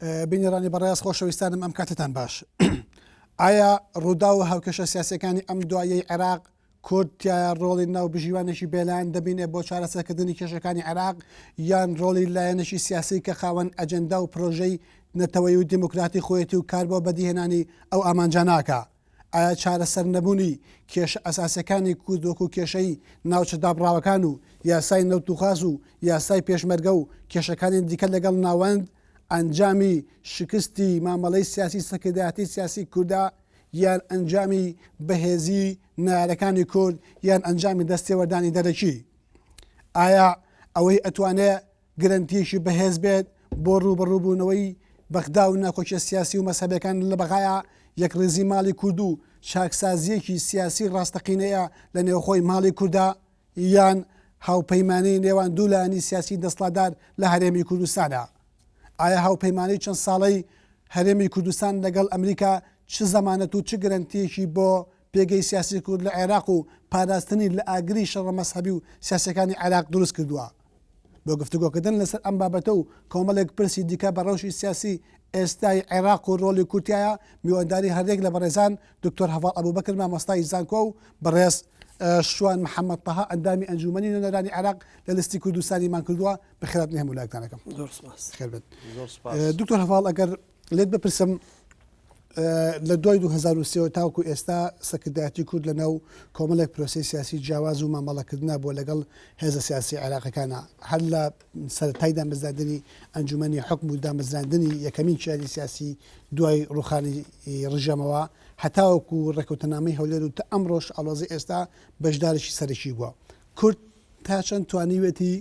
بینەرانی بەڕێز خۆشەویستانم ئەم کاتتان باش. ئایا ڕووداو و هاوکێشە سیاسەکانی ئەم دوایەی عێراق کورد تایە ڕۆڵی ناوبژیوانێکی بێلایەن دەبینێ بۆ چارەسەرکردنی کێشەکانی عێراق یان ڕۆڵی لایەنێکی سیاسی کە خاوەن ئەجندا و پرۆژەی نەتەوەی و دیموکراتی خۆیەتی و کار بۆ بەدیهێنانی ئەو ئامانجە ناکا؟ ئایا چارەسەر نەبوونی کێشە ئەساسیەکانی کورد وەکو کێشەی ناوچە دابڕاوەکان و یاسای نەوت و غاز و یاسای پێشمەرگە و کێشەکانی دیکە لەگەڵ ناوەند ئەنجامی شکستی مامەڵەی سیاسی سەرکردایەتی سیاسی کوردە یان ئەنجامی بەهێزی نەیارەکانی کورد یان ئەنجامی دەستێوەردانی دەرەکی؟ ئایا ئەوەی ئەتوانێ گرەنتیەکی بەهێز بێت بۆ ڕووبەڕووبوونەوەی بەغدا و ناکۆکیە سیاسی و مەزهەبیەکان لە بەغایا، یەکڕیزی ماڵی کورد و چاکسازیەکی سیاسی ڕاستەقینەیە لە نێوخۆی ماڵی کوردا یان هاوپەیمانی نێوان دوو لایەنی سیاسی دەسڵاتدار لە هەرێمی کوردستانە؟ ئایا هاوپەیمانی چەند ساڵەی هەرێمی کوردستان لەگەڵ ئەمریکا چ زەمانەت و چ گرەنتیەکی بۆ پێگەی سیاسی کورد لە عێراق و پاراستنی لە ئاگری شەڕە مەزهەبی و سیاسیەکانی عێراق دروست کردووە؟ بۆ گفتوگۆکردن لەسەر ئەم بابەتە و کۆمەڵێک پرسی دیکە بە ڕەوشی سیاسی ئێستای عێراق و ڕۆڵی کورد تیایا، میوانداری هەریەک لە بەڕێزان دکتۆر هەڤاڵ ئەبوبەکر مامۆستای زانکۆ و بەڕێز شوان محەمەد تەها ئەندامی ئەنجوومەنی نوێنەرانی عێراق لە لیستی کوردستانیمان کردووە. بەخێرهاتنی هەموو لایەکتان ئەکەم. زۆر سپاس. خێر بێت. زۆر سپاس. دکتۆر هەڤاڵ ئەگەر لێت بپرسم لە دوای 2023 تاوەکو ئێستا سەرکردایەتی کورد لە ناو کۆمەڵێک پرۆسەی سیاسی جیاواز و مامەڵەکردنا بووە لەگەڵ هێزە سیاسی عێراقەکانە هەر لە سەرەتای دامەزراندنی ئەنجومەنی حکم و دامەزراندنی یەکەمین کیانی سیاسی دوای ڕوخانی ڕژێمەوە هەتاوەکو ڕێکەوتنامەی هەولێر و تا ئەمڕۆش ئاڵۆزی ئێستا بەشدارێکی سەرەکی بووە کورد تا چەند توانیوێتی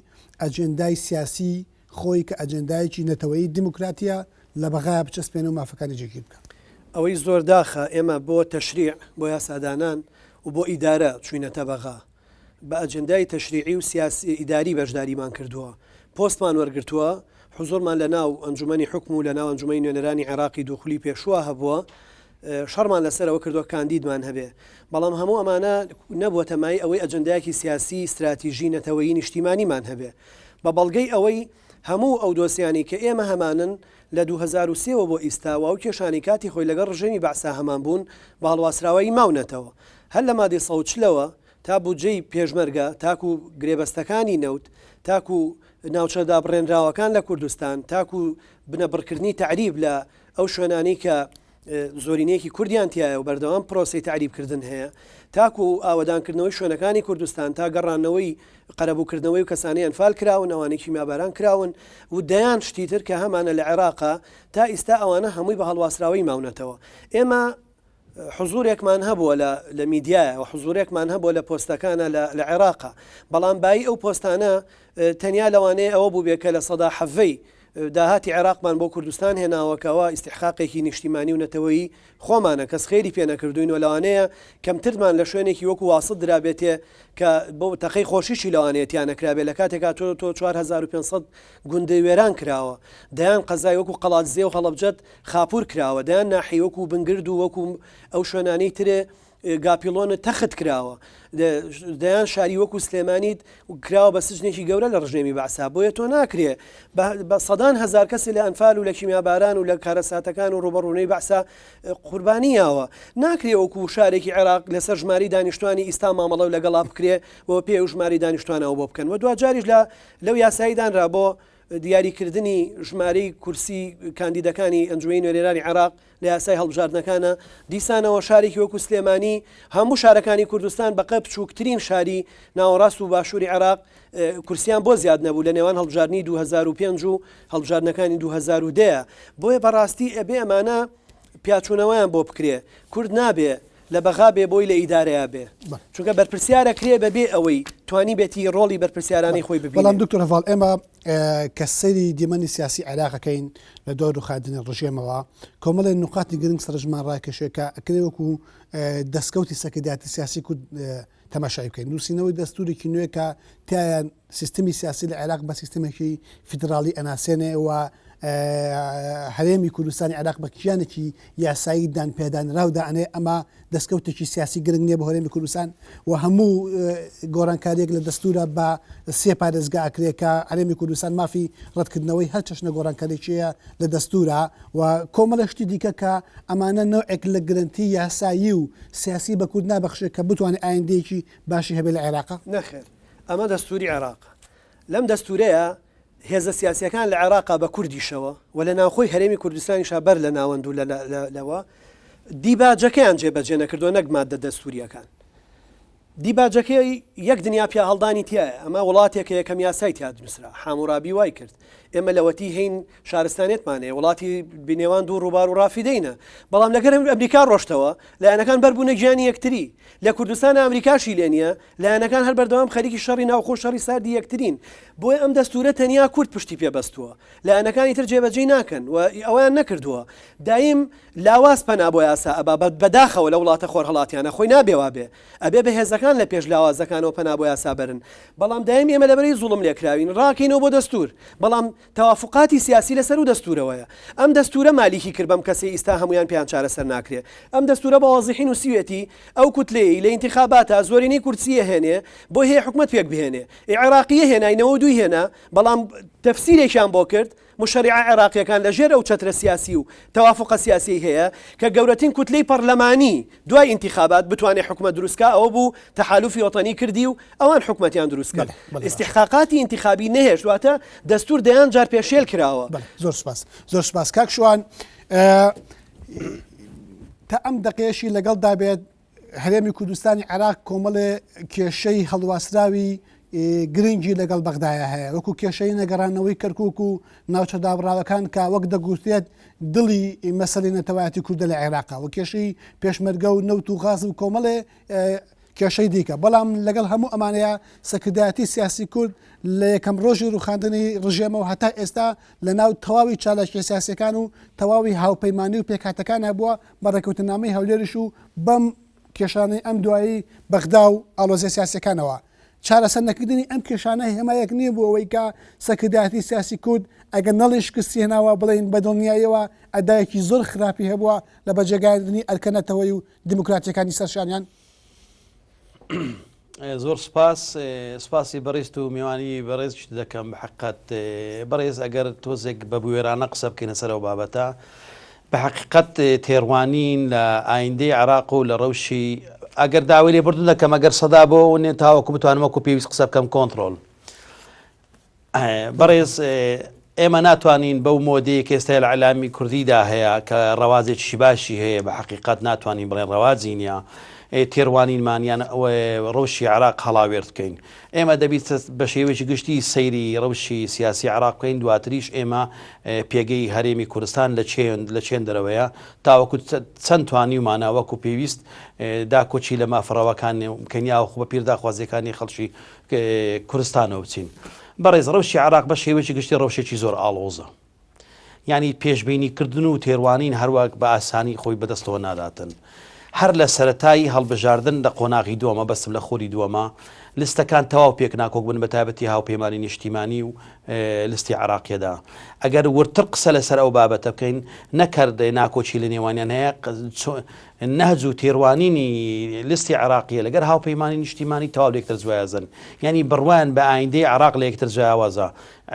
ئەجێندای سیاسی خۆی کە ئەجێندایەکی نەتەوەیی دیموکراتییە لە بەغایا بچەسپێنێ و مافەکانی جێگیر بکا. ئەوەی زۆر داخە ئێمە بۆ تەشریع، بۆ یاسادانان و بۆ ئیدارە چووینەتە بەغا. بە ئەجێندای تەشریعی و سیاسی ئیداری بەشداریمان کردووە. پۆستمان وەرگرتووە، حزوورمان لە ناو ئەنجومەنی حوکم و لە ناو ئەنجومەنی نوێنەرانی عێراقی دوو خولی پێشووە هەبووە. شەڕمان لەسەر ئەوە کردووە کاندیدمان هەبێ. بەڵام هەموو ئەمانە نەبووەتە مایەی ئەوەی ئەجەندایەکی سیاسی، ستراتیژی، نەتەوەیی، نیشتیمانیمان هەبێ. بە بەڵگەی ئەوەی هەموو ئەو دۆسیانەی کە ئێمە هەمانن لە 2003 وە بۆ ئیستا و ئەو کێشانەی کاتی خۆی لەگەڵ ڕژێمی بەعسا هەمان بوون بە هەڵواسراوەیی ماونەتەوە. هەر لە مادەی 140 ەوە تا بودجەی پێشمەرگە تاکو گرێبەستەکانی نەوت تاکو ناوچە دابڕێنراوەکان لە کوردستان تاکو بنەبڕکردنی تەعریب لە ئەو شوێنانەی کە زۆرینەیەکی کوردیان تیایە و بەردەوام پرۆسەی تەعریبکردن هەیە تاکو ئاوەدانکردنەوەی شوێنەکانی کوردستان تا گەڕانەوەی قەرەبووکردنەوەی و کەسانی ئەنفال کراون ئەوانەی کیمیاباران کراون و دەیان شتی تر کە هەمانە لە عێراقا تا ئیستا ئەوانە هەمووی بە هەڵواسراوەی ماونەتەوە ئێمە حزورێکمان هەبووە لە لە میدیایە و حزورێکمان هەبووە لە پۆستەکانە لە لە عێراقا بەڵام بایی ئەو پۆستانە تەنیا لەوانەیە ئەوە بووبێ کە لە سەدا حەڤەی داهاتی عێراقمان بۆ کوردستان هێناوە کە ئەوە ئیستیحقاقێکی نیشتیمانی و نەتەوەیی خۆمانە کەس خێری پێ نەکردووین و لەوانەیە کەمترمان لە شوێنێکی وەکو واسط درابێتێ کە بۆ تەقەی خۆشیشی لەوانەیە تیا نەکرابێ لە کاتێکا تۆ تۆ 4500 گوندی وێران کراوە دەیان قەزای وەکو قەڵادزێ و هەڵەبجەت خاپوور کراوە دەیان ناحی وەکو بنگرد و وەکو ئەو شوێنانەی ترێ گاپیڵۆنت تەخت کراوە دەیان شاری وەکو سلێمانیت کراوە بە سجنێکی گەورە لە ڕژێمی بەعسا بۆیە تۆ ناکرێ بە سەدان هەزار کەسی لە ئەنفال و لە کیمیاباران و لە کارەساتەکان و ڕوبەڕوونەی بەعسا قوربانی یاوە ناکرێ وەکو شارێکی عێراق لەسەر ژماری دانیشتوانی ئیستا مامەڵە و لەگەڵا بکرێ بۆ پێ و ژماری دانیشتوانەوە بۆ بکەن و دواجاریش لە لەو یاسایی دانرا بۆ دیاریکردنی ژمارەی کورسی کاندیدەکانی ئەنجومەنی نوێنەرانی عێراق لە یاسای هەڵبژاردنەکانە، دیسانەوە شارێکی وەکو سلێمانی هەموو شارەکانی کوردستان بەقە بچووکترین شاری ناوەڕاست و باشووری عێراق کورسیان بۆ زیاد نەبوو لە نێوان هەڵبژاردنی 2005 و هەڵبژاردنەکانی 2010 بۆیە بەڕاستی ئەبێ ئەمانە پیاچوونەوەیان بۆ بکرێ کورد نابێ لە بەغا بێ بۆی لە ئیدارەیا بێ چونکە بەرپرسیارە کرێ بەبێ ئەوەی توانی بێتی ڕۆڵی بەرپرسیارانەی خۆی ببینێ. بەڵام دکتۆر هەڤاڵ ئێمە کە سەیری دیمەنی سیاسی عێراقەکەین لە دوای ڕوخاندنی ڕژێمەوە کۆمەڵێ نوقاتی گرنگ سەرنجمان ڕاکێشێ کە ئەکرێ وەکو دەستکەوتی سەرکردایەتی سیاسی کورد تەماشای بکەین نووسینەوەی دەستورێکی نوێ کە تیایان سیستمی سیاسی لە عێراق بە سیستمێکی فیدراڵی ئەناسێنێ و هەرێمی کوردستانی عێراق بە کیانێکی یاسایی دانپێدانراو دائەنێ، ئەمە دەستکەوتێکی سیاسی گرنگ نییە بۆ هەرێمی کوردستان و هەموو گۆڕانکارییەک لە دەستوورە بە سێ پارێزگا ئەکرێ کە هەرێمی کوردستان مافی ڕەتکردنەوەی هەر چەشنە گۆڕانکاریی هەیە لە دەستوورە و کۆمەڵێ شتی دیکە کە ئەمانە نەوعێک لە گرەنتی یاسایی و سیاسی بە کورد نابەخشێ کە بتوانێ ئایندەیەکی باشی هەبێ لە عێراقا؟ نەخێر ئەمە دەستووری عێراقە لەم دەستوورەیا هێزە سیاسییەکان لە عێراقا بە کوردیشەوە و لە ناوخۆی هەرێمی کوردستانیشا بەر لە ناوەند و لەوە دیباجەکەیان جێبەجێ نەکردووە نەک ماددە دەستوورییەکان. دیباجەکەی یەک دنیا پیاهەڵدانی تیایە، ئەمە وڵاتێکە یەکەم یاسای تیا نووسرا، حامورابی وای کرد. ئێمە لەوەتی هەین شارستانیەتمان هەیە، وڵاتی نێوان دوو ڕووبار و ڕافیدەینە، بەڵام لەگەر ئەمریکا ڕۆشتەوە، لایەنەکان بەربوونە گیانی یەکتری. لە کوردستان ئەمریکاشی لێ نییە، لایەنەکان هەر بەردەوام خەریکی شەڕی ناوخۆ و شەڕی ساردی یەکترین، بۆیە ئەم دەستوورە تەنیا کورد پشتی پێ بەستووە، لایەنەکانی تر جێبەجێی ناکەن و ئەوەیان نەکردووە. دایم لاواز پەنا بۆ یاسا ئەبا، بەداخەوە لە وڵاتە خۆرهەڵاتیانە خۆی نابێ وابێ، ئەبێ بەهێزەکان لە پێش لاوازەکانەوە پەنا بۆ یاسا بەرن، بەڵام دایم ئێمە لەبەرەی زوڵم لێکراوین ڕاکەینەوە بۆ دەستوور، بەڵام تەوافوقاتی سیاسی لە سەروو دەستوورەوەیە. ئەم دەستوورە مالیکی کرد بەم کەسەی ئیستا هەموویان پێیان چارەسەر ناکرێ. ئەم دەستوورە بە وازیحی نووسیوێتی ئەو کوتلەیەی لە ئینتیخاباتا زۆرینەی کورسی ئەهێنێ بۆی هەیە حکومەت پێک بهێنێ. ئێ عێراقییە هێنای 92 هێنا بەڵام تەفسیرێکیان بۆ کرد مشەریعە عێراقییەکان لە ژێر ئەو چەترە سیاسی و تەوافوقە سیاسیەی هەیە کە گەورەترین کوتلەی پەڕلەمانی دوای ئینتیخابات بتوانێ حکومەت دروست کا ئەوە بوو تەحالوفی وەتەنی کردی و ئەوان حکومەتیان دروست کرد بەڵێ، بەڵێ، باشە. ئیستیحقاقاتی ئینتیخابی نەهێشت واتە دەستور دەیان جار پێشێل کراوە. بەڵێ زۆر سوپاس زۆر سوپاس کاک شوان ئە، تا ئەم دەقەیەشی لەگەڵدا بێت هەرێمی کوردستانی عێراق کۆمەڵێ کێشەی هەڵواسراوی گرنگی لەگەڵ بەغدایە هەیە وەکو کێشەی نەگەڕانەوەی کەرکک و ناوچە دابڕاوەکان کە وەک دەگوترێت دڵی مەسەلی نەتەوایەتی کوردە لە عێراقا و کێشەی پێشمەرگە و نەوت و غاز و کۆمەڵێ کێشەی دیکە بەڵام لەگەڵ هەموو ئەمانەیە سەکردایەتی سیاسی کورد لە یەکەم ڕۆژی ڕوخاندنی ڕژێمەوە هەتا ئێستا لە ناو تەواوی چالاکیە سیاسەکان و تەواوی هاوپەیمانی و پێکهاتەکان هەبووە بە ڕێکەوتننامەی هەولێریش و بەم کێشانەی ئەم دوایی بەغدا و ئاڵۆزیە سیاسیەکانەوە. چارەسەر نەکردنی ئەم کێشانە هێمایەک نیە بۆ ئەوەی کە سەرکردایەتی سیاسی کورد ئەگەر نەڵێین شکستی هێناوە بڵێین بە دڵنیاییەوە ئەدایەکی زۆر خراپی هەبووە لە بەجێگەیاندنی ئەرکە نەتەوەیی و دیموکراتیەکانی سەر شانیان. زۆر سوپاس سوپاسی بەڕێزت و میوانی بەڕێزیشت دەکەم بە حەقیقەت بەڕێز ئەگەر تۆزێک بە بوێرانە قسە بکەینە سەر ئەو بابەتە بە حەقیقەت تێڕوانین لە ئایندەی عێراق و لە ڕەوشی ئەگەر داوای لێبوردن دەکەم ئەگەر سەدا بۆ نێ تاوەکو بتوانم وەکو پێویست قسە بکەم کۆنتڕۆڵ بەڕێز ئێمە ناتوانین بەو مۆدەیە کە ئێستا لە ئیعلامی کوردیدا هەیە کە ڕەواجێکی باشی هەیە بە حەقیقەت ناتوانین بڵێن ڕەواجی نییە تێڕوانینمان یان ڕەوشی عێراق هەڵاوێرد بکەین ئێمە دەبیت بە شێوەیەکی گشتی سەیری ڕەوشی سیاسی عێراق بکەین دواتریش ئێمە پێگەی هەرێمی کوردستان لە چێن لە چێن دەرەوەیە تاوەکو چەند توانیومانە وەکو پێویست داکۆکی لە مافە ڕەواکان بکەین یاخو بە پیر داخوازیەکانی خەڵکی کورستانەوە بچین. بەڕێز ڕەوشی عێراق بە شێوەیەکی گشتی ڕەوشێکی زۆر ئاڵۆزە. یانی پێشبینی کردن و تێڕوانین هەروەک بە ئاسانی خۆی بەدەستەوە ناداتن. هەر لە سەرەتای هەڵبژاردن لە قۆناغی دووەمە بەستم لە خولی دووەمە لستەکان تەواو پێک ناکۆک بن بە تایبەتی هاوپەیمانی نیشتیمانی و لستی عێراقیەدا. ئەگەر وردتر قسە لەسەر ئەو بابەتە بکەین نەک هەر ناکۆکی لە نێوانیان هەیە نەهج و تێڕوانینی لیستی عێراقیە لەگەر هاوپەیمانی نیشتیمانی تەواو لەیەکتر جوایازن یانی بڕوایان بە ئایندەی عێراق لەیەکتر جیاوازە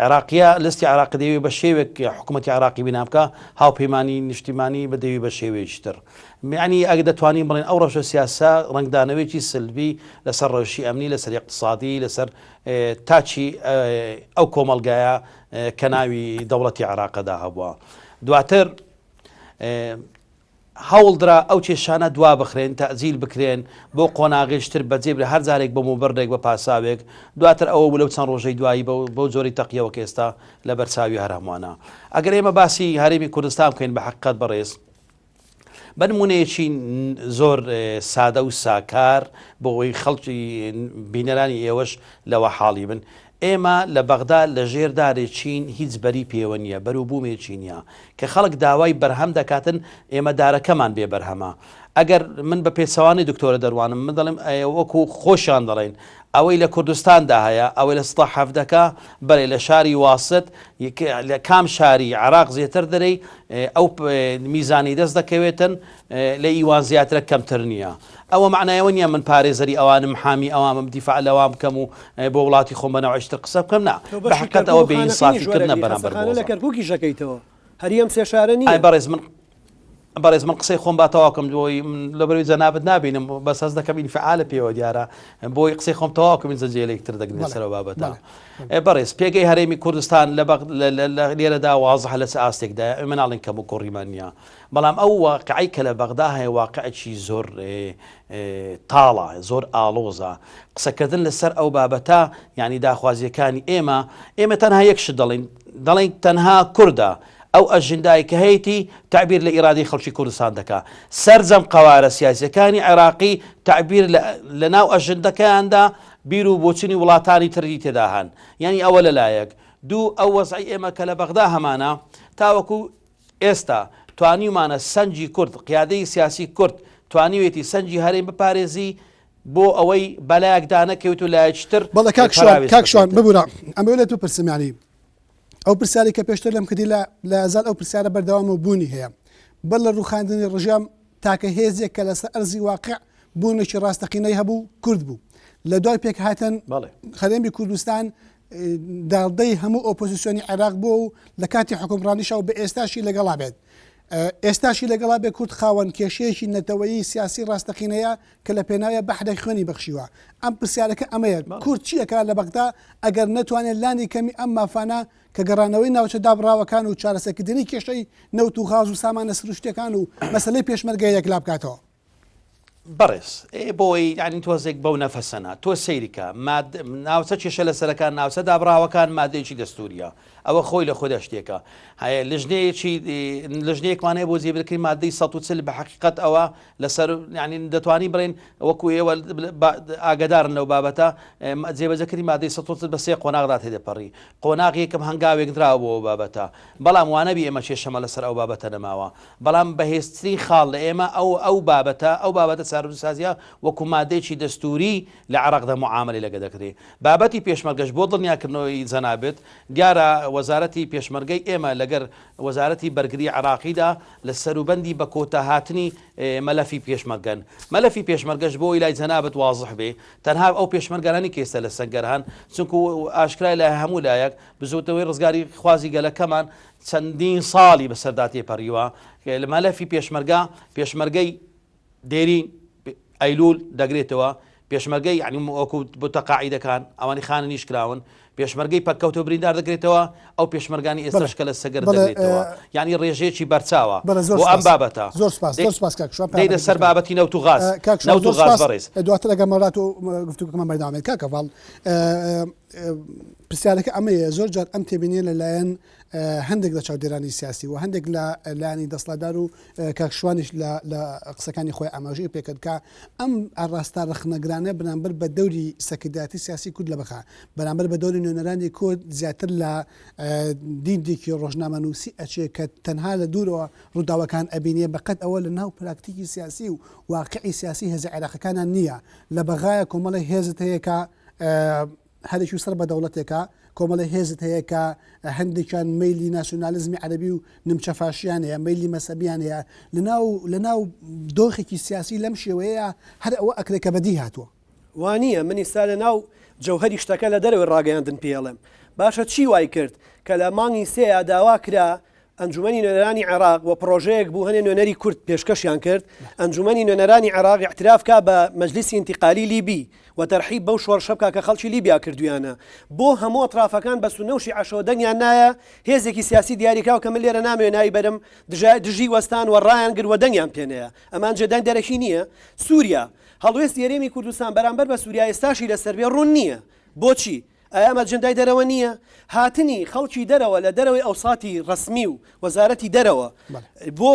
عێراقیە لیستی عێراقی دەیەوێ بە شێوێک حکوومەتی عێراقی بینا بکا هاوپەیمانی نیشتیمانی بە دەیەوێ بە شێوەیەکی تر یانی ئەگەر دەتوانین بڵێن ئەو ڕەوشە سیاسە ڕەنگدانەوەیەکی سلبی لەسەر ڕەوشی ئەمنی لەسەر ئیقتسادی لەسەر تاکی ئەو کۆمەڵگایە کە ناوی دەوڵەتی عێراقەدا هەبووە دواتر هەوڵدرا ئەو کێشانە دوابخرێن، تەئجیل بکرێن، بۆ قۆناغێکی تر بەجێ برێن، هەر جارێک بە موبەررێک، بە پاساوێک، دواتر ئەوە بوو لەو چەند ڕۆژەی دوایی بەو بەو جۆرەی تەقیەوە کە ئێستا لە بەر چاوی هەر هەمووانە. ئەگەر ئێمە باسی هەرێمی کوردستان بکەین بە حەقیقەت بەڕێز بە نموونەیەکی زۆر سادە و ساکار بۆ ئەوەی خەڵکی بینەرانی ئێوەش لەوە حاڵی بن، ئێمە لە بەغدا لە ژێر دارێکین هیچ بەری پێوە نییە، بەروبوومێکی نییە. کە خەڵک داوای بەرهەم دەکاتن، ئێمە دارەکەمان بێ بەرهەمە. ئەگەر من بە پێچەوانەی دکتۆرە دەروانم، من دەڵێم وەکو خۆشیان دەڵێن، ئەوەی لە کوردستاندا هەیە، ئەوەی لە سەدا حەڤدەکە، بەلێ لە شاری واسط، لە کام شاری عێراق زێتر دەرێی ئەو میزانی دەست دەکەوێتن لە ئیوان زیاترە کەمتر نییە. ئەوە مەعنای ئەوە نییە من پارێزەری ئەوانم، حامی ئەوانم، دیفاع لەوان بکەم و بۆ وڵاتی خۆم بە نەوعێکی تر قسە بکەم، نا، تۆ بە بەشی حەقیقەت کەرکوک ئەوە و بێ خانەقینیش ئینسافی کردنە وەرەگری، بەرامبەر خەستەخانە لە بۆ کەرکوکیش ئەکەیتەوە، هەری ئەم سێ شارە ئای نییە. بەڕێز من بەڕێز من قسەی خۆم با تەواو کەم بۆی من لەبەرەوەی جەنابت نابینم بەس هەست دەکەم ئینفعالە پێوە دیارە بۆی قسەی خۆم تەواو کەم ئینجا جێ لە یەکتر دەگرین بەڵێ لەسەر ئەو بابەتە بەڵێ ئێ بەڕێز پێگەی هەرێمی کوردستان لە بەغ لە لە لە لێرەدا وازحە لە چ ئاستێکدایە ئێمە ناڵێین کەم و کوڕیمان نییە بەڵام ئەو واقعەی کە لە بەغدا هەیە واقعێکی زۆر تاڵە زۆر ئاڵۆزە قسەکردن لەسەر ئەو بابەتە یعنی داخوازیەکانی ئێمە ئێمە تەنها یەک شت دەڵێین دەڵێین تەنها کوردە ئەو ئەژندای کە هەیەتی تەعبیر لە ئیرادەی خەڵکی کوردستان دەکا. سەرجەم قەوارە سیاسیەکانی عێراقی تەعبیر لە لە ناو ئەژندەکەیاندا بیر و بۆچونی وڵاتانی تری تێدا هەن. یانی ئەوە لە لایەک. دوو ئەو وەزعەی ئێمە کە لە بەغدا هەمانە تاوەکو ئێستا توانیومانە سەنگی کورد، قیادەی سیاسی کورد توانیوێتی سەنگی هەرێم بپارێزی بۆ ئەوەی بەلایەکدا نەکەوێت و لایەکی تر بەڵێ کاک شوان، پەراوێز کاک شوان بکەوێتن. ببورە ئەمەوێ لێت بپرسم یانی ئەو پرسیارەی کە پێشتر لێم کردی لە لە ئەزال ئەو پرسیارە بەردەوامە و بوونی هەیە. بەر لە ڕووخاندنی ڕژێم تاکە هێزێک کە لەسەر ئەرزی واقع بوونێکی ڕاستەقینەی هەبوو کورد بوو. لە دوای پێکهاتن بەڵێ. هەرێمی کوردستان داڵدەی هەموو ئۆپۆزیسیۆنی عێراق بووە و لە کاتی حوکمڕانیشا و بە ئێستاشی لەگەڵا بێت. ئێستاشی لەگەڵا بێ کورد خاوەن کێشەیەکی نەتەوەیی سیاسی ڕاستەقینەیە کە لە پێناویا بەحرێک خوێنی بەخشیوە. ئەم پرسیارەکە ئەمەیە، کورد چی ئەکا لە بەغدا ئەگەر نەتوانێت لانی کەمی ئەم مافانە کە گەڕانەوەی ناوچە دابڕاوەکان و چارەسەرکردنی کێشەی نەوت و غاز و سامانە سروشتیەکان و مەسەلەی پێشمەرگە یەکلا بکاتەوە؟ بەڕێز ئێ بۆی یانی تۆزێک بەو نەفەسە نا تۆ سەیری کە ماد ناوچە کێشە لەسەرەکان ناوچە دابڕاوەکان مادەیەکی دەستوریە ئەوە خۆی لە خۆدا شتێکە هەیە لژنەیەکی لژنەیەکمان هەیە بۆ جێبەجێکردنی مادەی 140 بە حەقیقەت ئەوە لەسەر یعنی دەتوانی بڵێن وەکو ئێوە ئاگدارن لەو بابەتە جێبەجێکردنی مادەی 140 بە سێ قۆناغدا تێدەپەڕی قۆناغ یەکەم هەنگاوێک نراوە بۆ ئەو بابەتە بەڵام وانەبی ئێمە کێشەمە لەسەر ئەو بابەتە نەماوە بەڵام بەهێزترین خاڵ لە ئێمە ئەو ئەو بابەتە ئەو بابەتە چارەنووسسازیە وەکو مادەیەکی دەستووری لە عێراقدا موعامەلەی لەگە دەکرێ. بابەتی پێشمەرگەش بۆ دڵنیاکردنەوەی جەنابت دیارە وەزارەتی پێشمەرگەی ئێمە لەگەر وەزارەتی بەرگری عێراقیدا لە سەروبەندی بە کۆتا هاتنی مەلەفی پێشمەرگەن. مەلەفی پێشمەرگەش بۆ ئەوەی لای جەنابت وازح بێ تەنها ئەو پێشمەرگانە نین کە ئێستا لە سەنگەر هەن چونکو ئاشکرایە لای هەموو لایەک بزووتنەوەی ڕزگاری خوازی گەلەکەمان چەندین ساڵی بەسەردا تێپەڕیوە لە مەلەفی پێشمەرگە پێشمەرگەی دێرین ئەیلول دەگرێتەوە پێشمەرگەی یعنی وەکو متەقاعیدەکان ئەوانی خانە نیش کراون پێشمەرگەی پەککەوتە و بریندار دەگرێتەوە ئەو پێشمەرگانی ئێستاش کە لە سەگەر دەگرێتەوە یعنی ڕێژەیەکی بەرچاوە بۆ ئەم بابەتە زۆر سپاس زۆر سپاس کاک شوان دێینە سەر بابەتی نەوت و غاز نەوت و غاز بەڕێز دواتر ئەگەر مەرات و گفتوگۆکەمان بەردەوام بێت کاک هەڤاڵ پرسیارەکە ئەمەیە زۆر جار ئەم تێبینیە لەلایەن هەندێک لە چاودێرانی سیاسی و هەندێک لە لایەنی دەسڵاتدار و کاک شوانیش لە قسەکانی خۆی ئاماژەی پێکرد کە ئەم ئاڕاستە ڕەخنەگرانە بەرامبەر بە دەوری سەرکردایەتی سیاسی کورد لە بەغا بەرامبەر بە دەوری نوێنەرانی کورد زیاتر لە دیدێکی ڕۆژنامەنووسی ئەچێ کە تەنها لە دوورەوە ڕووداوەکان ئەبینێ بەقەد ئەوە لە ناو پراکتیکی سیاسی و واقعی سیاسی هێزە عێراقەکانان نییە لە بەغایە کۆمەڵی هێزت هەیە کە هەرێکی سەر بە دەوڵەتێکە، کۆمەڵێ هێزت هەیە کە هەندێکیان مەیلی ناسیۆنالیزمی عەرەبی و نمچە فاشیان هەیە، مەیلی مەزهەبیان هەیە، لەناو لەناو دۆخێکی سیاسی لەم شێوەیەیا هەر ئەوە ئەکرێ کە بەدی هاتووە. وا نییە، من ئیستا لەناو جەوهەری شتەکە لە دەرەوەی ڕاگەیاندن پێی ئەڵێم. باشە چی وای کرد کە لە مانگی سێیا داوا کرا ئەنجومەنی نوێنەرانی عێراق و پڕۆژەیەک بوو هەنێ نوێنەری کورد پێشکەشیان کرد ئەنجومەنی نوێنەرانی عێراق ئیعتراف کا بە مەجلیسی ئینتیقالی لیبی و تەرحیب بەو شۆڕشە بکا کە خەڵکی لیبیا کردویانە بۆ هەموو ئەترافەکان بە سوننە و شیعەشەوە دەنگیان نایە هێزێکی سیاسی دیاریکراو کە من لێرە نامەوێ ناوی بەرم دژای دژی وەستان و ڕایان گرت و دەنگیان پێ نەیا ئەمان جێدان دەرەکی نییە سووریا هەڵوێستی هەرێمی کوردستان بەرامبەر بە سووریا ئێستاشی لەسەر بێ ڕوون نییە بۆچی ئایا ئەمە ئەجێندای دەرەوە نییە؟ هاتنی خەڵکی دەرەوە لە دەرەوەی ئەوساتی ڕەسمی و وەزارەتی دەرەوە بۆ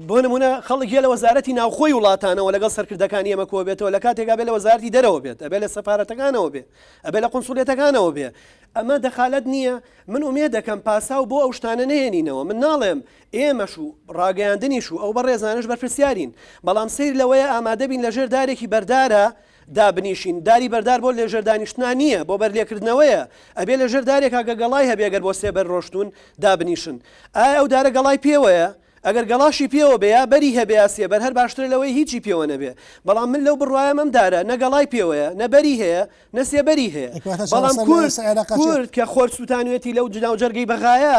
بۆ نمونە خەڵک یە لە وەزارەتی ناوخۆی وڵاتانەوە لەگەڵ سەرکردەکانی ئێمە کۆ بێتەوە لە کاتێکا بێ لە وەزارەتی دەرەوە بێت ئەبێ لە سەفارەتەکانەوە بێ ئەبێ لە قونسولیەتەکانەوە بێ ئەمە دەخالەت نییە من ئومێد دەکەم پاساو بۆ ئەو شتانە نەهێنینەوە من ناڵێم ئێمەش و ڕاگەیاندنیش و ئەو بەڕێزانەش بەرپرسیارین بەڵام سەیر لەوەیە ئامادەبین لەژێر دارێکی بەردارە. دابنیشین داری بەردار بۆ لێژەر دانیشتنا نییە بۆ بەر لێکردنەوەیە ئەبێ لەژێر دارێکا گە گەڵای هەبێ گەر بۆ سێبەر ڕۆشتوون دابنیشن ئایا ئەو دارە گەڵای پێوەیە؟ ئەگەر گەڵاشی پێوە بێ یا بەری هەبێ یا سێبەر هەر باشترە لەوەی هیچی پێوە نەبێ بەڵام من لەو بڕوایەم ئەم دارە نە گەڵای پێوەیە نە بەری هەیە نە سێبەری هەیە کەواتە بەڵام چارەسەر لە کورد ئێستا عێراقا چیە؟ کورد کە خۆر سووتانوێتی لەو ناوجەرگەی بەغایە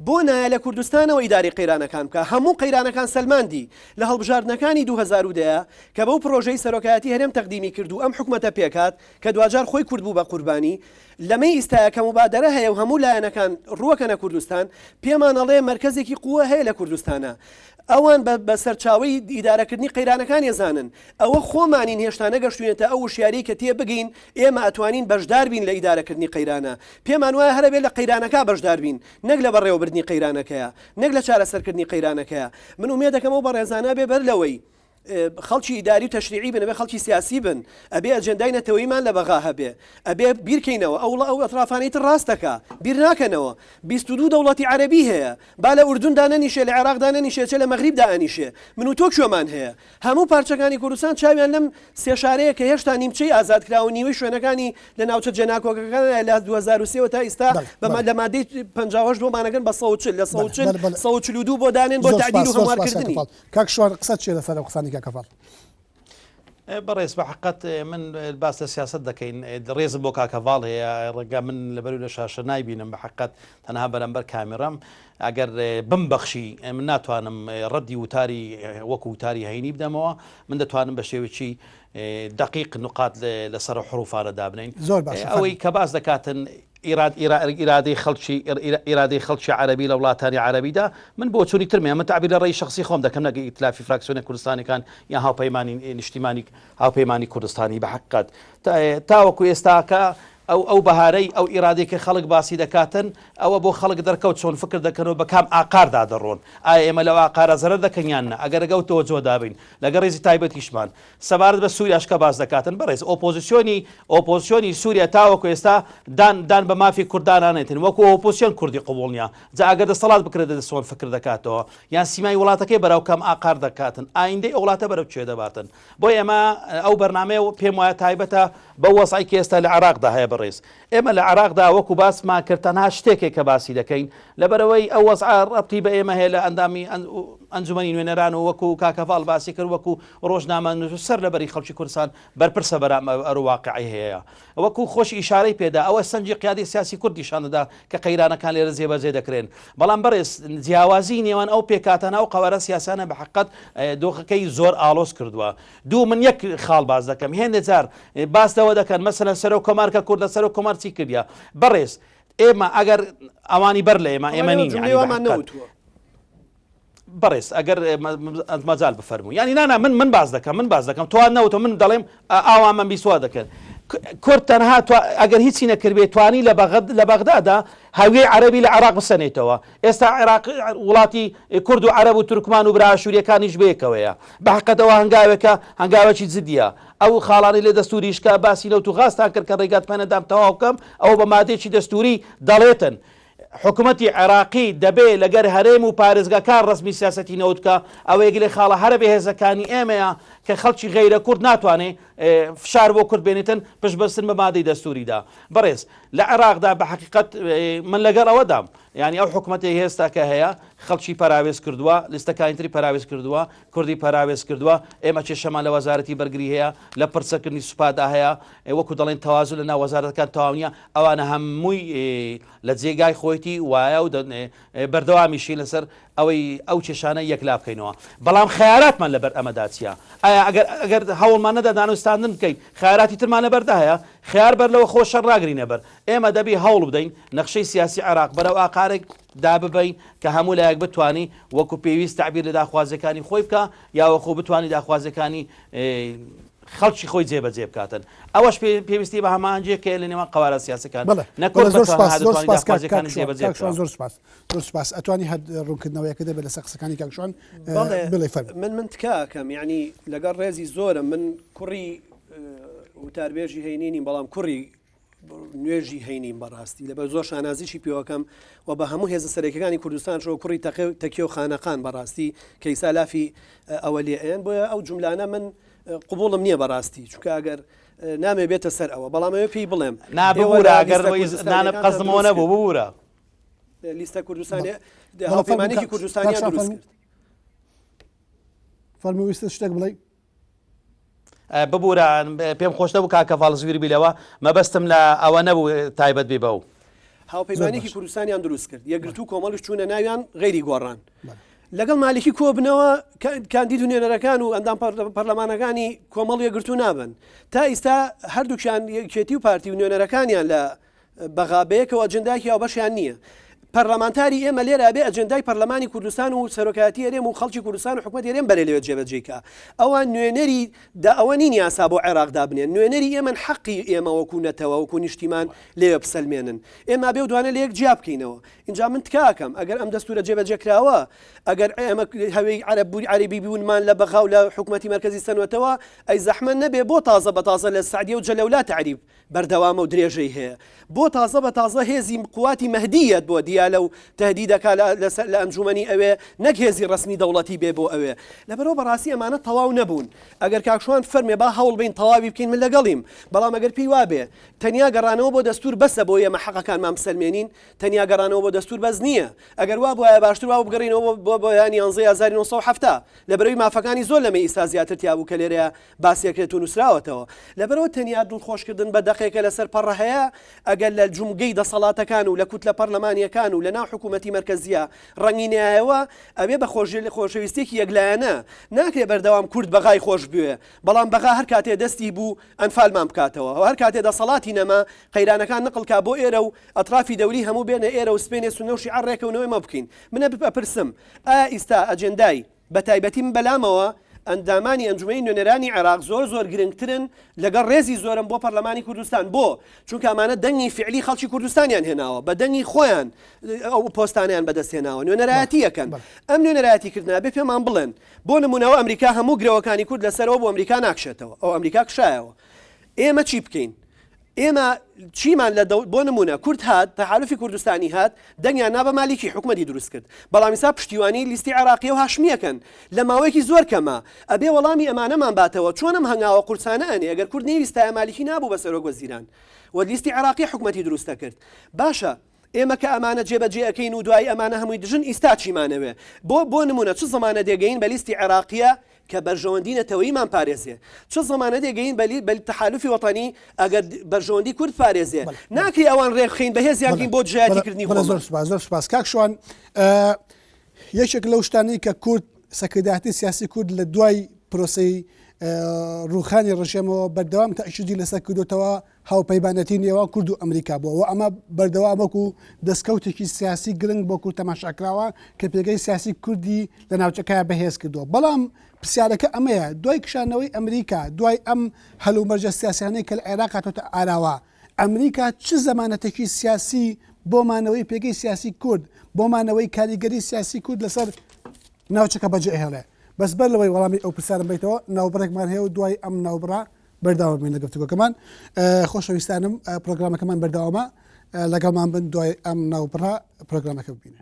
بۆ نایە لە کوردستانەوە ئیدارەی قەیرانەکان بکا هەموو قەیرانەکان سەلماندی لە هەڵبژاردنەکانی 2010 کە بەو پڕۆژەی سەرۆکایەتی هەرێم تەقدیمی کرد و ئەم حکومەتە پێکهات کە دواجار خۆی کورد بوو بە قوربانی لەمەی ئیستایا کە موبادەرە هەیە و هەموو لایەنەکان ڕووەکەنە کوردستان پێمان ئەڵێ مەرکەزێکی قووە هەیە لە کوردستانا ئەوان بە بە سەرچاوەی ئیدارەکردنی قەیرانەکان ئەزانن ئەوە خۆمانین هێشتا نەگەشتوینەتە ئەو وشیاریەی کە تێ بگەین ئێمە ئەتوانین بەشدار بین لە ئیدارەکردنی قەیرانە پێمان وایە هەر ئەبێ لە قەیرانەکا بەشدار بین نەک لە بەڕێوەبردنی قەیرانەکەیا نەک لە چارەسەرکردنی قەیرانەکەیا من ئومێدەکەم ئەو بەڕێزانە ئەبێ بەر لەوەی خەڵکی ئیداری و تەشریعی بن، ئەبێ خەڵکی سیاسی بن، ئەبێ ئەجێندای نەتەوەییمان لە بەغا هەبێ، ئەبێ بیرکەینەوە، ئەو ئەو ئەترافانەی تر ڕاست دەکا، بیر ناکەنەوە، 22 دەوڵەتی عەرەبی هەیە، با لە ئوردون دانەنیشێ، لە عێراق دانەنیشێ، چێ لە مەغریب دائەنیشێ، من و تۆ کوێمان هەیە؟ هەموو پارچەکانی کوردستان چاویان لەم سێ شارەیە کە هێشتا نیمچەی ئازاد کراوە و نیوەی شوێنەکانی لە ناوچە جێناکۆکەکانە لە 2003 وە تا ئیستا بە لە مادەی 58 بۆمان ئەکەن بە 140 لە 140 142 بۆ دانێن بۆ تەعدیل و هەموارکردنی. کاک شوان قسەت چیە لەسەر ئەو قسانەی کاک هەڤاڵ؟ بەڕێز بە حقت من باس لە سیاست دەکەین ڕێزم بۆ کاک هەڤاڵ هەیە ڕێگا من لەبەرو لە شاشە نایبینم بە حقت تەنها بەرامبەر کامێرام ئەگەر بمبەخشی من ناتوانم ڕەدی وتاری وەکو وتاری هەینی بدەمەوە من دەتوانم بە شێوەیەکی دقیق نقات لەسەر حروفانە دابنین زۆر باشە ئەوەی کە باس دەکاتن ئیرادەی خەڵکی ئیرادەی خەڵکی عەرەبی لە وڵاتانی عەرەبیدا، من بۆچوونی ترم هەیە، من تەعبیر لە ڕەئی شەخسی خۆم دەکەم نەک ئیتلافی فراکسیۆنە کوردستانیەکان یان هاوپەیمانی نیشتیمانی هاوپەیمانی کوردستانی بە حەقیقەت تاوەکو ئێستاکە ئەو ئەو بەهارەی ئەو ئیرادەی کە خەڵک باسی دەکاتن ئەوە بۆ خەڵک دەرکەوت چۆن فکر دەکەن و بە کام ئاقاردا دەڕۆن ئایا ئێمە لەو ئاقارە زەرەر دەکەین یان نا ئەگەر ئەو تەوەجۆ دابین لەگەڵ ڕێزی تایبەتیشمان سەبارەت بە سوریاش کە باس دەکاتن بەڕێز ئۆپۆزسیۆنی ئۆپۆزسیۆنی سوریا تاوەکو ئێستا دان دان بە مافی کورد دانانێتن وەکو ئۆپۆزسیۆن کوردی قبوڵ نیە جا ئەگەر دەسەڵات بکرێت دە چۆن فکر دەکاتەوە یان سیمای وڵاتەکەی بەرەو کام ئاقار دەکاتن ئایندەی ئەو وڵاتە بەرەو کوێ دەباتن بۆ ئێمە ئەو بەرنامەیە پێم وایە تایبەتە بەو وەزعەی کە ئێستا لە عێراقدا هەیە بەڕێز ئێمە لە عێراقدا وەکو باسمان کرد تەنها شتێکێک کە باسی دەکەین لەبەرئەوەی ئەو وەزعە ڕەبتی بە ئێمە هەیە لە ئەندامی ئەنجومەنی نوێنەران و وەکو کاک هەڤاڵ باسی کرد وەکو ڕۆژنامەنووس و سەر لەبەری خەڵکی کوردستان بەرپرسە بەرام ئەو واقعەی هەیە وەکو خۆشی ئیشارەی پێدا ئەوە سەنجی قیادەی سیاسی کورد نیشان دەدا کە قەیرانەکان لێرە جێبەجێ دەکرێن بەڵام بەڕێز جیاوازی نێوان ئەو پێکهاتانە ئەو قەوارە سیاسیانە بە حەقیقەت دۆخەکەی زۆر ئاڵۆز کردووە دوو من یەک خاڵ باس دەکەم هێندێ جار باس لەوە دەکەن مەسەلەن سەرۆک کۆمار کە کوردە سەرۆک کۆمار چی کردیە بەڕێز ئێمە ئەگەر ئەوانی بەر لە ئێمە ئێمە نین یعنی بەحقیقەت بەڕێز ئەگەر مەجال بفەرموو یعنی نانا من من باس دەکەم من باس دەکەم توان نەوتە من دەڵێم ئاوا من بیسوا دەکەن کورد تەنها ئەگەر هیچی نەکردبێت توانی لە بەغد لە بەغدادا هەویەی عەرەبی لە عێراق بسەنێتەوە ئێستا عێراق وڵاتی کورد و عەرەب و تورکمان و برا ئاشوریەکانیش بەیەکەوەیە بە حەقەت ئەوە هەنگاوێکە هەنگاوێکی جدیە ئەو خاڵانەی لە دەستوریش کە باسی نەوت و غازتان کرد کە ڕێگات پێنەدام تەواو بکەم ئەوە بە مادەیەکی دەستوری دەڵێتن حکومەتی عێراقی دەبێ لەگەر هەرێم و پارێزگاکان ڕەسمی سیاسەتی نەوت بکا ئەوە یەک لە خاڵە هەرە بەهێزەکانی ئێمەیە کە خەڵکی غەیرە کورد ناتوانێ فشار بۆ کورد بێنێتن پشت بەستن بە مادەی دەستوریدا بەڕێز لە عێراقدا بە حەقیقەت من لەگەڵ ئەوەدام یانی ئەو حکومەتەی هێستا کە هەیە خەڵکی پەراوێز کردووە، لیستەکانی تری پەراوێز کردووە، کوردی پەراوێز کردووە، ئێمە کێشەمان لە وەزارەتی بەرگری هەیە، لە پرچەکردنی سوپادا هەیە، وەکو دەڵێن تەوازن لە ناو وەزارەتەکان تەواو نییە، ئەوانە هەمووی لە جێگای خۆیتی وایە و بەردەوامیشین لەسەر ئەوەی ئەو کێشانە یەکلا بکەینەوە، بەڵام خەیاراتمان لەبەر ئەمەدا چییە؟ ئایا ئەگەر ئەگەر هەوڵمان نەدا دانوستاندن بکەین خەیاراتی ترمان لەبەردا هەیە؟ خەیار بەر لەوە خۆ شەڕ ناگرینە بەر، ئێمە دەبی هەوڵ بدەین نەخشەی سیاسی عێراق بەرەو ئاقارێک دا ببەین کە هەموو لایەک بتوانی وەکو پێویست تەعبیر لە داخوازیەکانی خۆی بکا یا وەخۆ بتوانی داخوازیەکانی خەڵکی خۆی جێبەجێ بکاتن ئەوەش پێویستی بە هەماهەنگیەک هەیە لە نێوان قەوارە سیاسەکان بەڵێ نە کورد بەڵێ زۆر بە سپاس تەنها زۆر دەتوانی سپاس کاک کاک داخوازیەکانی شوان جێبەجێ کاک شوان بکا. زۆر سپاس زۆر سپاس ئەتوانی هەر ڕوونکردنەوەیەکە دەبێت لەسەر قسەکانی کاک شوان بەڵێ بڵێ فەرموو. من من تکا ئەکەم یعنی لەگەڵ ڕێزی زۆرم من کوڕی وتاربێژی هەینی نیم بەڵام کوڕی نوێژی هەینیم بەڕاستی لەبەر زۆر شانازیشی پێوەکەم و بە هەموو هێزە سەرەکیەکانی کوردستان شەوە کوڕی تەقێ تەکیە و خانەقان بەڕاستی کەیسا لافی ئەوە لێ ئەیەن بۆیە ئەو جوملانە من قبوڵم نییە بەڕاستی چونکە ئەگەر نامێ بێتە سەر ئەوە بەڵام ئەوێ پێی بڵێم نا ببورە ئەگەر قەزمەوە نەبوو ببورە لیستە کوردستانی هاوپەیمانێکی کوردستانیان دروست کرد. فەرموو ویستت شتێک بڵێی؟ ببورە پێم خۆش نەبوو کاک هەڤاڵ زویر بی لەوە مەبەستم لە ئەوە نەبوو تایبەت بی بەو. هاوپەیمانێکی کوردستانیان دروست کرد یەکگرتوو کۆمەڵیش چوونە ناویان غەیری گۆڕان لەگەڵ مالکی کۆبنەوە کاندید و نوێنەرەکان و ئەندام پەرلەمانەکانی کۆمەڵ یەکگرتوو نابن تا ئیستا هەردووکیان یەکێتی و پارتی و نوێنەرەکانیان لە بەغا بەیەکەوە ئەجندایەکی هاوبەشیان نییە. پەرلەمانتاری ئێمە لێرە ئەبێ ئەجندای پەرلەمانی کوردستان و سەرۆکایەتی هەرێم و خەڵکی کوردستان و حکومەتی هەرێم بەرێ لەوێ جێبەجێی کا. ئەوان نوێنەری دا ئەوە نین یاسا بۆ عێراق دابنێن، نوێنەری ئێمەن حەقی ئێمە وەکوو نەتەوە وەکوو نیشتیمان لەوێ بسەلمێنن. ئێمە ئەبێ ئەو دوانە لەیەک جیا بکەینەوە. ئینجا من تکا ئەکەم ئەگەر ئەم دەستوورە جێبەجێ کراوە، ئەگەر ئێمە هەوێی عەرەب بووی عەرەبی بوونمان لە بەغا و لە حکومەتی مەرکەزی سەنوەتەوە، ئەی زەحمەت نەبێ بۆ تازە بە تازە لە سەعدیە و جەلەولا تەعریب بەردەوامە و درێژەی هەیە بۆ تازە بە تازە هێزی قواتی مەهدی یەت بۆ دیالە و تەهدید دەکا لەسەر لە ئەنجومەنی ئەوێ نەک هێزی ڕەسمی دەوڵەتی بێ بۆ ئەوێ لەبەرەوە بەڕاستی ئەمانە تەواو نەبوون ئەگەر کاک شوان فەرمێ با هەوڵ بین تەواوی بکەین من لەگەڵیم بەڵام ئەگەر پێی وابێ تەنیا گەڕانەوە بۆ دەستور بەسە بۆ ئێمە حەقەکانمان بسەلمێنین تەنیا گەڕانەوە بۆ دەستور بەس نییە ئەگەر وا بوایە باشتر وابوو بگەڕێینەوە بۆ بۆ بەیانی یانزەی ئازاری 1970 لەبەرەوەی مافەکانی زۆر لەمەی ئیستا زیاتر تیا بوو کە لێرەیە باسیەکرێت و نووسراوەتەوە. لەبەرئەوە تەنیا دڵخۆشکردن بە دەقێکە لەسەر پەڕە هەیە، ئەگەر لە جومگەی دەسەڵاتەکان و لە کوتلە پەرلەمانییەکان و لەناو حکوومەتی مەرکەزییە ڕەنگی نەیایەوە، ئەبێ بە خۆشەویستییەکی یەکلایەنە. ناکرێ بەردەوام کورد بەغای خۆش بوێ، بەڵام بەغا هەر کاتێ دەستی بوو ئەنفالمان بکاتەوە و هەر کاتێ دەسەڵاتی نەما قەیرانەکان نقڵ کا بۆ ئێرە و ئەترافی دەوری هەموو بێنە ئێرە و سپێنێ سوننە و شیعە ڕێکەونەوە ئێمە بکەین. من ئەپرسم ئایا ئیستا ئەجێندای بەتایبەتی من بەلامەوە ئەندامانی ئەنجومەنی نوێنەرانی عێراق زۆر زۆر گرنگترن لەگەڵ ڕێزی زۆرم بۆ پەرلەمانی کوردستان بۆ؟ چونکە ئەمانە دەنگی فیعلی خەڵکی کوردستانیان هێناوە بە دەنگی خۆیان ئەو پۆستانیان بەدەست هێناوە نوێنەرایەتی ئەکەن ئەم نوێنەرایەتی کردنە بێ پێمان بڵێن بۆ نمونەوە ئەمریکا هەموو گرەوەکانی کورد لەسەرەوە بۆ ئەمریکا ناکشێتەوە ئەو ئەمریکا کشایەوە ئێمە چی بکەین؟ ئێمە چیمان لە دەو بۆ نمونە کورد هات تەحالوفی کوردستانی هات دەنگیان نا بە مالیکی حکومەتی دروست کرد بەڵام ئیستا پشتیوانی لیستی عێراقیە و هاشمیەکەن لە ماوەیەکی زۆر کەمە ئەبێ وەڵامی ئەمانەمان باتەوە چۆن ئەم هەنگاوە قورسانە ئەنێ ئەگەر کورد نەیویستایە مالیکی نابوو بە سەرۆک وەزیران و لیستی عێراقی حکومەتی دروست دەکرد باشە ئێمە کە ئەمانە جێبەجێ ئەکەین و دوایی ئەمانە هەمووی دژن ئیستا چیمانەوێ بۆ بۆ نمونە چ زەمانە دێگەین بە لیستی عێراقیە کە بەرژەوەندی نەتەوەییمان پارێزێ چ زەمانە دێگەین بە بە تەحالوفی وەتەنی ئەگەر بەرژەوەندی کورد پارێزێ ناکرێ ئەوان ڕێکخەین بەهێزیان کەین بۆ دژایەتی کردنی خۆمان. زۆر سوپاس زۆر سوپاس کاک شوان یەکێک لەو شتانەی کە کورد سەرکردایەتی سیاسی کورد لە دوای پرۆسەی ڕووخانی ڕژێمەوە بەردەوام تەئکیدی لەسەر کردوتەوە هاوپەیمانەتی نێوان کورد و ئەمریکا بووە و ئەمە بەردەوام وەکو دەستکەوتێکی سیاسی گرنگ بۆ کورد تەماشاکراوە کە پێگەی سیاسی کوردی لە ناوچەکە بەهێز کردووە بەڵام پرسیارەکە ئەمەیە دوای کشانەوەی ئەمریکا دوای ئەم هەلومەرجە سیاسیانەی کە لە عێراق هاتۆتە ئاراوە ئەمریکا چ زەمانەتێکی سیاسی بۆ مانەوەی پێگەی سیاسی کورد بۆ مانەوەی کاریگەری سیاسی کورد لەسەر ناوچەکە بەجێ ئەهێڵێ بەس بەر لەوەی وەڵامی ئەو پرسیارم بیتەوە ناوبڕێکمان هەیە و دوای ئەم ناوبڕە بەردەوام بین لە گفتوگۆکەمان خۆشەویستانم پرۆگرامەکەمان بەردەوامە لەگەڵمان بن دوای ئەم ناوبڕە پرۆگرامەکە ببینن.